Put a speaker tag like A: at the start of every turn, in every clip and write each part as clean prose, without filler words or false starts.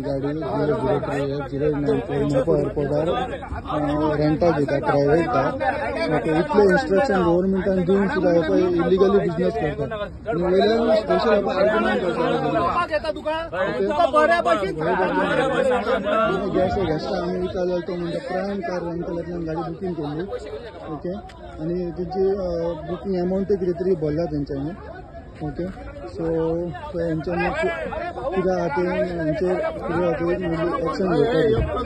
A: गाडी 003F 094 Mopa एअरपोर्टार रेंटाक दिता private car. Okay, इतले इन्स्ट्रक्शन गव्हर्मेंटान दिवन सुद्दां हे पळय इलिगली बिझनेस करतात आनी वयल्यान स्पेशल आर्ग्युमेंट करतात. गॅस गेस्टाक आमी विचारलें, तो म्हणटा प्रायम कार रेंटलांतल्यान गाडी बुकींग केल्ली. ओके, आनी तेंची बुकींग अमाउंटूय कितें तरी भरला तेंच्यांनी. ओके, सो हेंच्यांनी कितें आहा तें, हेंचेर कितें आहा तें एक्शन घेवपाक.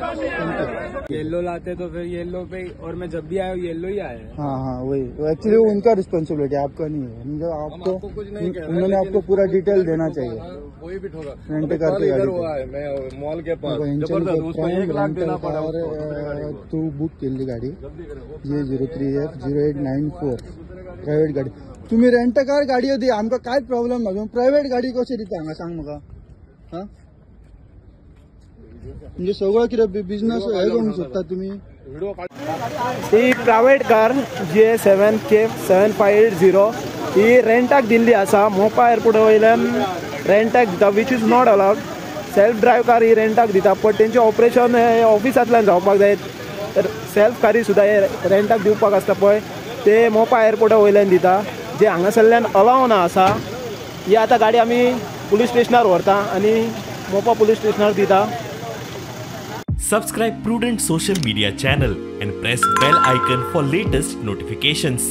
A: Thank you.
B: Yellow लाते तो फिर येलो पे और मैं जब भी आया, येलो ही आया है.
A: हाँ, वही एक्चुअली उनका रिस्पॉन्सिबिलिटी, आपका नहीं है. म्हणजे आपको
C: आपको कुछ नहीं कहना,
A: उन्होंने
C: लेकिन
A: आपको पूरा डिटेल देना चाहिए.
C: कोई भी ठोका.
A: रेंट
C: अभी
A: कार
C: कल
A: की
C: इधर
A: गाड़ी
C: हुआ है, मैं मॉल के पास.
A: हेंच्यांनी
C: जबरदस्त, उसको
A: प्रायम
C: 1 लाख
A: रेंटल
C: देना पड़ा
A: कार
C: उसको दूसरे गाड़ी को.
A: थ्रू बुक केल्ली गाडी
C: जल्दी करें वो.
A: GA 03 F 0894 private गाडी. तुम्ही रेंट कार गाडयो दी, आमकां कांयच प्रॉब्लेम ना. तुम्ही प्रायव्हेट गाडी कशी दिता हांगा, सांग म्हाका. हा, म्हणजे सगळं कितें बिझनेस हे करूंक सोदता तुम्ही.
C: व्हिडिओ काढ.
D: ही private car GA 7 K 7580 ही रेंटाक दिल्ली आसा. मोपा एअरपोर्टा वयल्यान रेंटाक दिता, which is not allowed. Self drive car ही रेंटाक दिता, पण तेंचें ऑपरेशन हे ऑफिसांतल्यान जावपाक जाय. सेल्फ कारी सुद्दां हे रेंटाक दिवपाक आसता पळय, ते मोपा एअरपोर्टा वयल्यान दिता, जे हांगासरल्यान अलाव ना आसा. ही आतां गाडी आमी पुलीस स्टेशनार व्हरता आनी मोपा पुलीस स्टेशनार दिता.
E: Subscribe Prudent Social Media channel and press bell icon for latest notifications.